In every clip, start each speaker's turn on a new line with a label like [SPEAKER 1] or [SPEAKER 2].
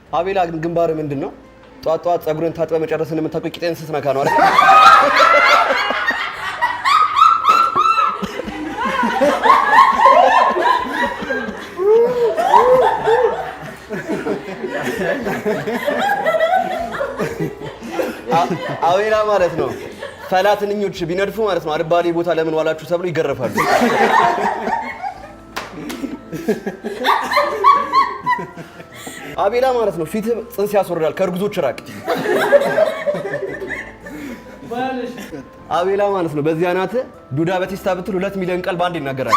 [SPEAKER 1] አቤላ ግን ግንባር ምንድን ነው? ጧት ጧት ፀጉርን ታጥበህ መጨረስን የምታውቀው ቂጤን ስትነካ ነው አይደል? አቤላ ማለት ነው ፈላ ትንኞች ቢነድፉ ማለት ነው አልባሌ ቦታ ለምን ዋላችሁ ተብሎ ይገረፋሉ። አቤላ ማለት ነው ፊት ጽንስ ያስወርዳል፣ ከእርጉዞች ራቅ። አቤላ ማለት ነው በዚህ አናት ዱዳ በቴስታ ብትል 2 ሚሊዮን ቃል በአንድ ይናገራል።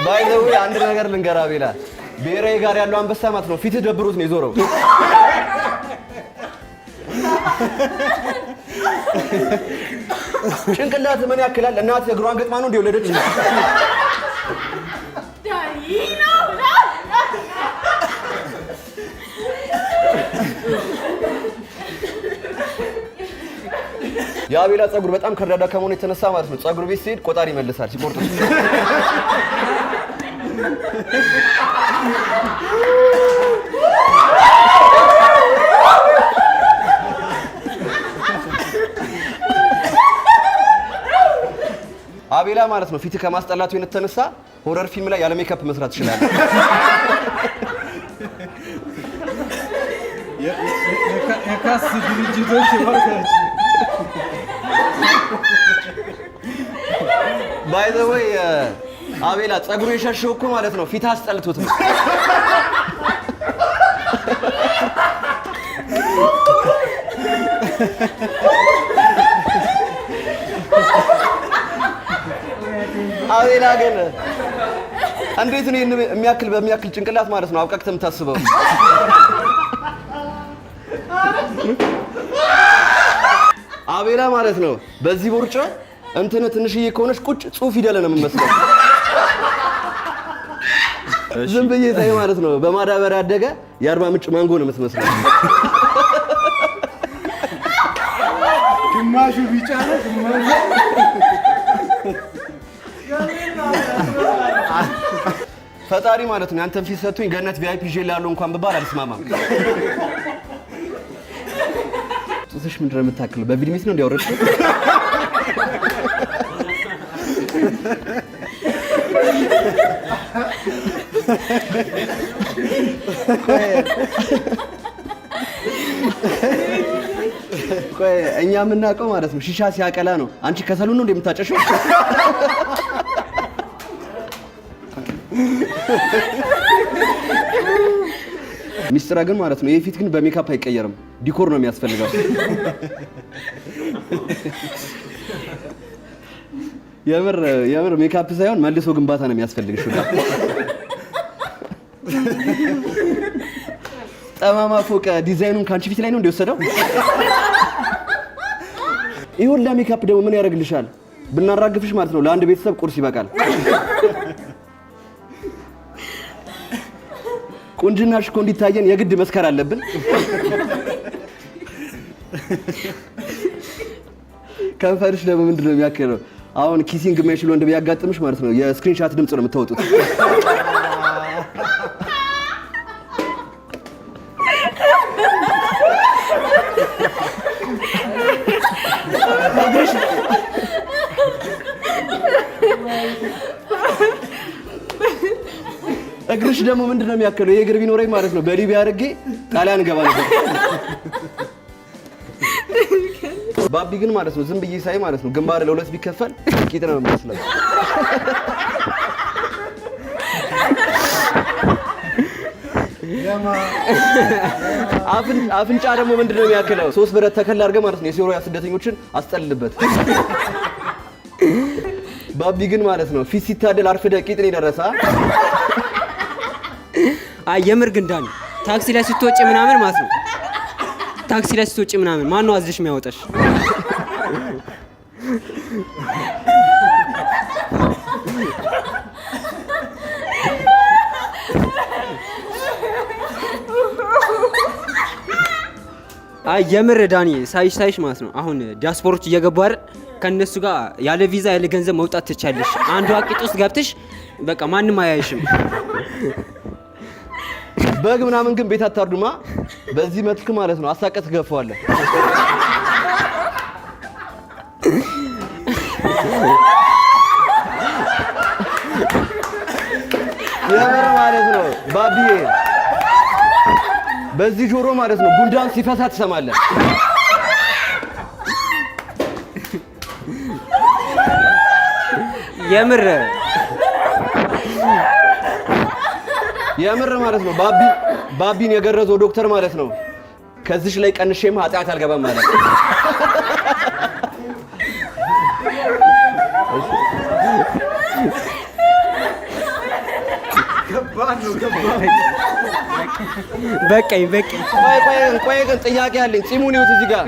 [SPEAKER 1] By the way አንድ ነገር ልንገር አቤላ፣ ብሔራዊ ጋር ያለው አንበሳ ማለት ነው ፊትህ ደብሮት ነው የዞረው። ጭንቅላት ምን ያክላል? እናት እግሯን ገጥማ ነው እንደ የወለደች?
[SPEAKER 2] ዳኒ ነው።
[SPEAKER 1] የአቤላ ፀጉር በጣም ከርዳዳ ከመሆኑ የተነሳ ማለት ነው ፀጉር ቤት ሲሄድ ቆጣሪ ይመልሳል ሲቆርጡት። አቤላ ማለት ነው ፊት ከማስጠላቱ የተነሳ horror ፊልም ላይ ያለ ሜካፕ መስራት ይችላል።
[SPEAKER 3] የካስ ድርጅቶች እባካችሁ።
[SPEAKER 1] By the way አቤላ ፀጉሩ የሸሸው እኮ ማለት ነው ፊት አስጠልቶት ነው። አቤላ ግን እንዴት ነው ይሄን የሚያክል በሚያክል ጭንቅላት ማለት ነው አብቃቅተህ የምታስበው? አቤላ ማለት ነው በዚህ ቦርጫ እንትን ትንሽዬ ከሆነች ቁጭ ጽሁፍ ፊደል ነው የምመስለው። ዝም ብዬ ሳይ ማለት ነው በማዳበሪያ ያደገ የአርባ ምንጭ ማንጎ ነው የምትመስለው።
[SPEAKER 3] ግማሹ ቢጫ ነው፣ ግማሹ
[SPEAKER 1] ፈጣሪ ማለት ነው ያንተን ፊት ሰጥቶኝ ገነት VIP ይዤ ላለው እንኳን ብባል አልስማማም። ጡትሽ ምንድን ነው የምታክለው? በቪድሜት ነው እንዲያወረድሽው? ቆይ እኛ የምናውቀው ማለት ነው ሺሻ ሲያቀላ ነው። አንቺ ከሰሉን ነው እንደምታጨሽው? ሚስጥራ ግን ማለት ነው ይሄ ፊት ግን በሜካፕ አይቀየርም። Decor ነው የሚያስፈልገው። የምር የምር ሜካፕ ሳይሆን መልሶ ግንባታ ነው የሚያስፈልግሽ። ሁላ ጠማማ ፎቅ ዲዛይኑን ከአንቺ ፊት ላይ ነው እንደወሰደው። ይህ ሁላ ሜካፕ ደግሞ ምን ያደርግልሻል? ብናራግፍሽ ማለት ነው ለአንድ ቤተሰብ ቁርስ ይበቃል። ቁንጅናሽ እኮ እንዲታየን የግድ መስከር አለብን። ከንፈርሽ ደግሞ ምንድን ነው የሚያክለው? አሁን kissing የማይችል ወንድ ቢያጋጥምሽ ማለት ነው የ screenshot ድምፅ ነው የምታወጡት። እግርሽ ደግሞ ምንድን ነው የሚያክለው? ይሄ እግር ቢኖረኝ ማለት ነው በሊቢያ አድርጌ ጣሊያን እገባ ነበር። ባቢ ግን ማለት ነው ዝም ብዬ ሳይ ማለት ነው ግንባር ለሁለት ቢከፈል ቂጥ ነው የሚመስለው። አፍንጫ ደግሞ ምንድን ነው የሚያክለው? ሶስት ብረት ተከል አድርገህ ማለት ነው የሶሪያ ስደተኞችን አስጠልልበት። ባቢ ግን ማለት ነው ፊት ሲታደል አርፍደ ቂጥ ነው የደረሰ።
[SPEAKER 4] አይ የምር ግን ዳኒ ታክሲ ላይ ስትወጪ ምናምን ማለት ነው ታክሲ ላይ ስትወጪ ምናምን ማን ነው አዝሽ የሚያወጣሽ? አይ የምር ዳኒ ሳይሽ ሳይሽ ማለት ነው አሁን ዲያስፖሮች እየገቡ አይደል? ከእነሱ ጋር ያለ ቪዛ ያለ ገንዘብ መውጣት ትቻለሽ። አንዷ ቂጥ ውስጥ ገብተሽ በቃ ማንም አያይሽም።
[SPEAKER 1] በግ ምናምን ግን ቤት አታርዱማ። በዚህ መልክ ማለት ነው አሳቀት ትገፋዋለህ። የምር ማለት ነው ባቢዬ፣ በዚህ ጆሮ ማለት ነው ጉንዳን ሲፈሳ ትሰማለህ።
[SPEAKER 4] የምር
[SPEAKER 1] የምር ማለት ነው ባቢ ባቢን የገረዘው ዶክተር ማለት ነው ከዚሽ ላይ ቀንሼም ኃጢአት አልገባም ማለት ነው።
[SPEAKER 4] በቃኝ በቃኝ።
[SPEAKER 1] ቆይ ቆይ ቆይ ግን ጥያቄ አለኝ። ጺሙን ይኸውት እዚህ ጋር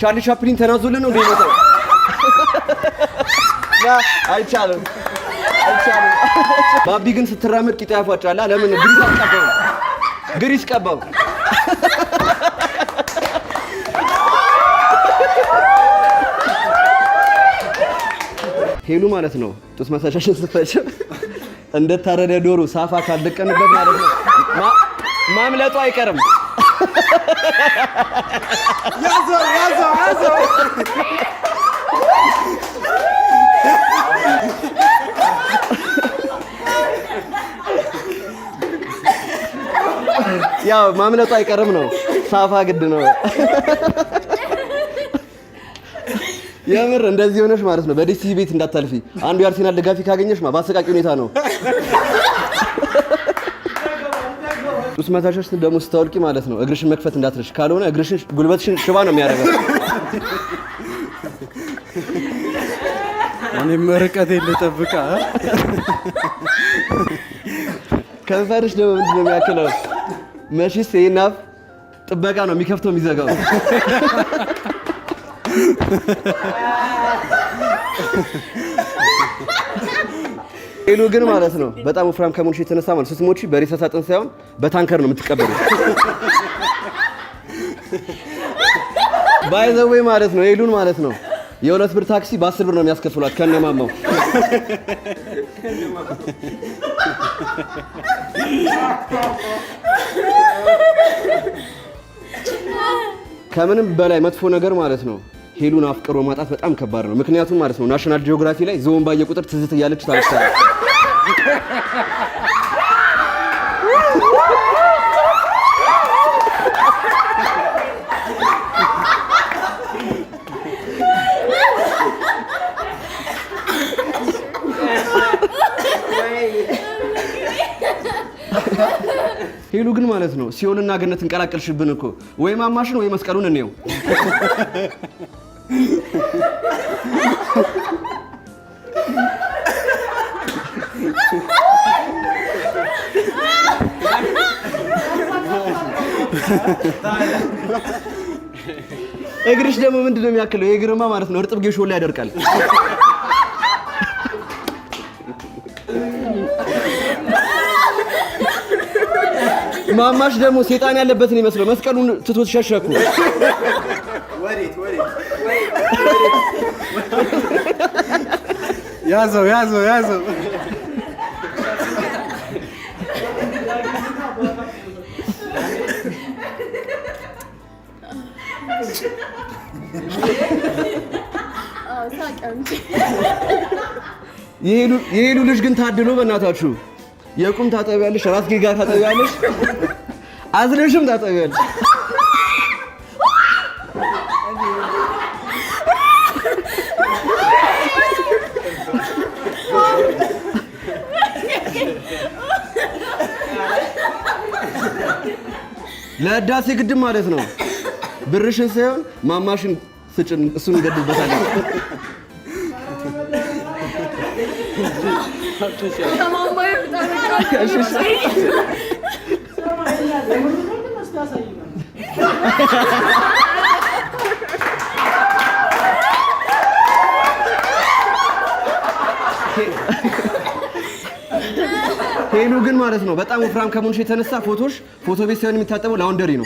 [SPEAKER 1] ቻርሊ ቻፕሊን ተናዞልን ነው እንደ የሞተው? ና አይቻልም፣ አይቻልም። ባቢ ግን ስትራመድ ቂጣ ያፏጫላ። ለምን ግሪስ አትቀባው? ግሪስ ቀባው። ሄሉ ማለት ነው ጡት መሳሻሽን ስትፈጭ እንደታረደ ዶሮ ሳፋ ካልደቀንበት ማለት ነው ማምለጡ አይቀርም።
[SPEAKER 3] ያዘው ያዘው ያዘው።
[SPEAKER 1] ያው ማምለጡ አይቀርም ነው። ሳፋ ግድ ነው። የምር እንደዚህ ሆነሽ ማለት ነው በዲሲ ቤት እንዳታልፊ። አንዱ የአርሴናል ደጋፊ ካገኘሽ ማ በአሰቃቂ ሁኔታ ነው። ጡት መታሻሽ ደግሞ ስታወልቂ ማለት ነው እግርሽን መክፈት እንዳትረሽ፣ ካልሆነ እግርሽን ጉልበትሽን ሽባ ነው የሚያደርገው።
[SPEAKER 3] እኔም ርቀቴን ልጠብቃ።
[SPEAKER 1] ከንፈርሽ ደግሞ ምንድን ነው የሚያክለው? መቼስ ይሄን አፍ ጥበቃ ነው የሚከፍተው የሚዘጋው። ሄሉ ግን ማለት ነው በጣም ወፍራም ከመሆንሽ የተነሳ ማለት ስትሞቺ በሬሳ ሳጥን ሳይሆን በታንከር ነው የምትቀበለው። By the way ማለት ነው ሄሉን ማለት ነው የ2 ብር ታክሲ በ10 ብር ነው የሚያስከፍሏት ከነማማው። ከምንም በላይ መጥፎ ነገር ማለት ነው ሄሉን አፍቅሮ ማጣት በጣም ከባድ ነው። ምክንያቱም ማለት ነው National Geography ላይ ዝሆን ባየ ቁጥር ትዝት እያለች ታለቅሳለች። ሄሉ ግን ማለት ነው ሲኦልና ገነት እንቀላቀልሽብን እኮ። ወይ ማማሽን ወይ መስቀሉን እንየው። እግርሽ ደግሞ ምንድን ነው የሚያክለው? የእግርማ ማለት ነው እርጥብ ጌሾ ላይ ያደርቃል። ማማሽ ደግሞ ሴጣን ያለበትን ይመስለው መስቀሉን ትቶት ሸሸኩ።
[SPEAKER 3] ያዘው ያዘው ያዘው።
[SPEAKER 1] የሄሉ ልጅ ግን ታድሎ በእናታችሁ የቁም ታጠቢያለሽ፣ ራስጌ ጋር ታጠቢያለሽ፣ አዝለሽም ታጠቢያለሽ። ለህዳሴ ግድብ ማለት ነው ብርሽን ሳይሆን ማማሽን ስጭን፣ እሱን እንገድብበታለን። ሄሉ ግን ማለት ነው በጣም ወፍራም ከመሆንሽ የተነሳ ፎቶሽ ፎቶ ቤት ሳይሆን የሚታጠበው laundry ነው።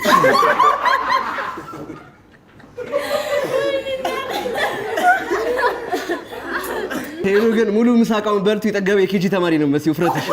[SPEAKER 1] ሄሉ ግን ሙሉ ምሳቃውን በልቶ የጠገበ የ KG ተማሪ ነው መሲ ውፍረትሽ።